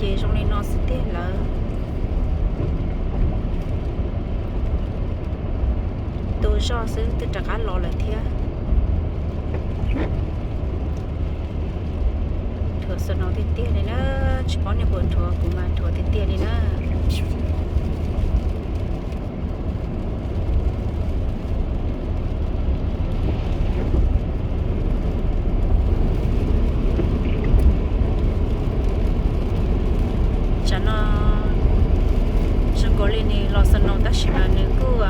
Ces zoo li no xwb tiag lawm. Tu zoj xwb twb rov qab los lawm thiab. Rhuav snow tiag tiag li na, tsis paub nej puas rhuav, kuv mas rhuav tiag tiag li na. Tsam no zoo nkaus li nws los snow tab sis mas nws kuj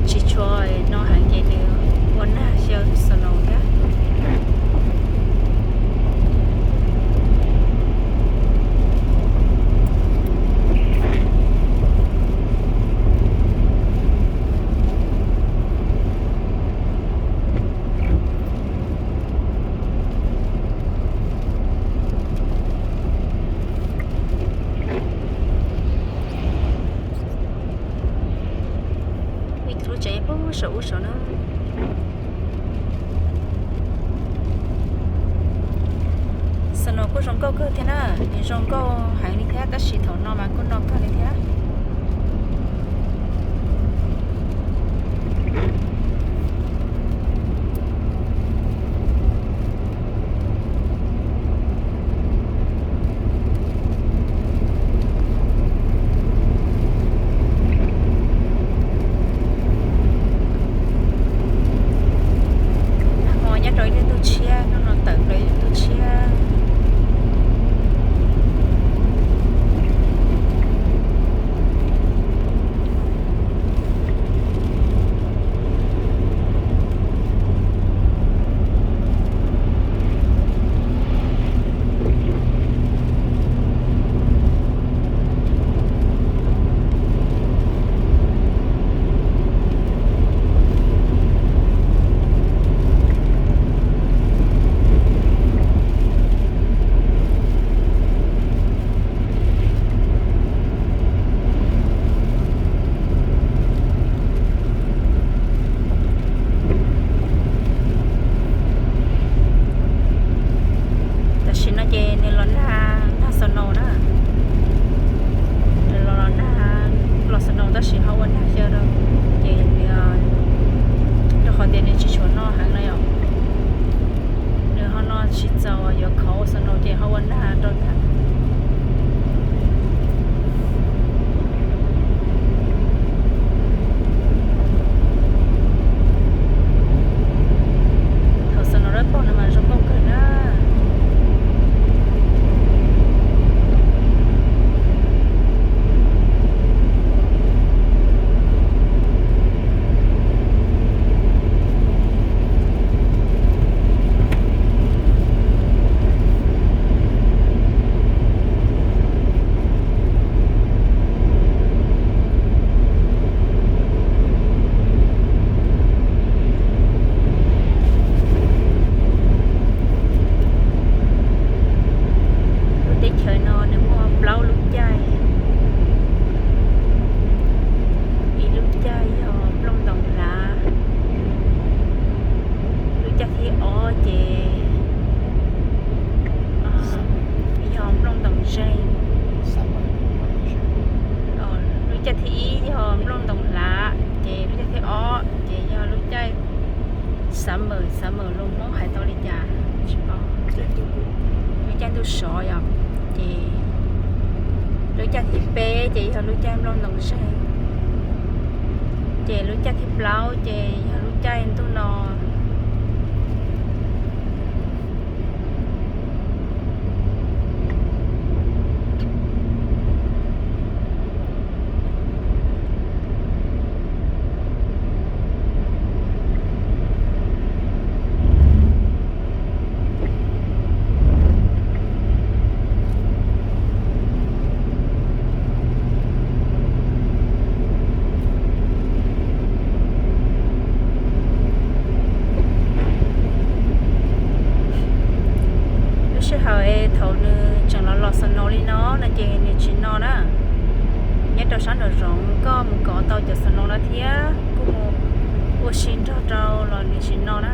tsis tshua no heev ces nws ua nag xyaw snow thiab. Ib lub tsev puag saum ub saum no. Snow kuj zoo nkauj kawg thiab na, nws zoo nkauj heev li thiab tab sis thaum no mas kuj no kawg li thiab. Nag hmo nyob rau ib lub ntuj tshiab, hnub no tawm plaws ib lub ntuj tshiab. Tam sim no ces nws los nag, nag snow na. Nws los, los nag, los snow tab sis ho ua nag xyaw rau, ces nws, rau qhov tias nws tsis tshua no heev na yom. Nws ho no tsis txaus yuav khov ua snow ces ho ua nag rau thiab. Thaum snow dawb paug no mas zoo nkauj kawg na. Lub teb chaws no nws muaj plaub lub caij. Ib lub caij yog nplooj ntoos hlav, lub caij thib ob ces yog nplooj ntoos zeeg. Lub caij thib ib yog nplooj ntoos hlav, ces lub caij thib ob ces yog lub caij summer, summer los Hmoob hais tau li cas tsis paub. Lub caij ntuj sov yom, ces lub caij thib peb ces yog lub caij nplooj ntoos zeeg, ces lub caij thib plaub ces yog lub caij ntuj no. Lub sij hawm thaum nws tseem los los snow li no no ces nws tsis no na. Nyob rau sab nraum zoov koj mus kov tau cov snow no thiab kuj mus ua si nrog rau los nws tsis no na.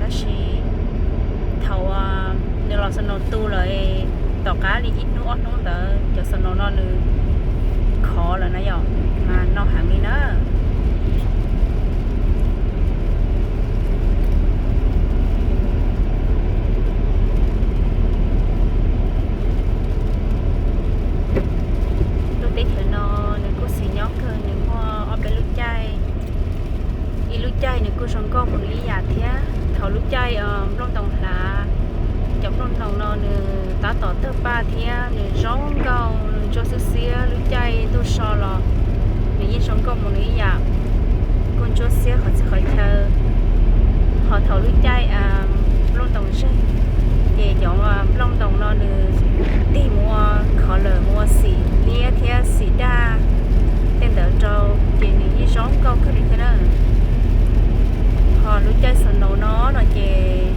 Tab sis thaum nws los snow tu lawm, Tom qab li ib hnub ob hnub ntawd cov snow no nws khov lawm na yom, mas no heev li na. Lub teb chaws no nws kuj xis nyob kawg, nws muaj ob peb lub caij. Ib lub caij nws kuj zoo nkauj mus nws ib yam thiab. Thaum lub caij nplooj ntoos hlav, cov nplooj ntoos no nws tab tom tawg paj thiab nws zoo nkauj, nws ntsuab xiab xiab. Lub caij ntuj so los nws yeej zoo nkauj mus nws ib yam, kuj ntsuab xiab qhov txhia qhov chaw. Ho thaum lub caij nplooj ntoos zeeg, ces cov nplooj ntoos no nws tig mus ua khov lawm, mus ua xim liab thiab xim daj. Tej ntawd rau ces nws yeej zoo nkauj kawg li thiab na. Ho lub caij snow no no ces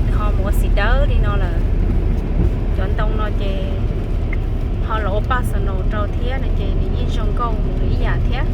nws ho mus ua xim dawb li no lawm. Cov ntoo no ces ho los ua paj snow rau thiab no ces nws yeej zoo nkauj mus nws ib yam thiab.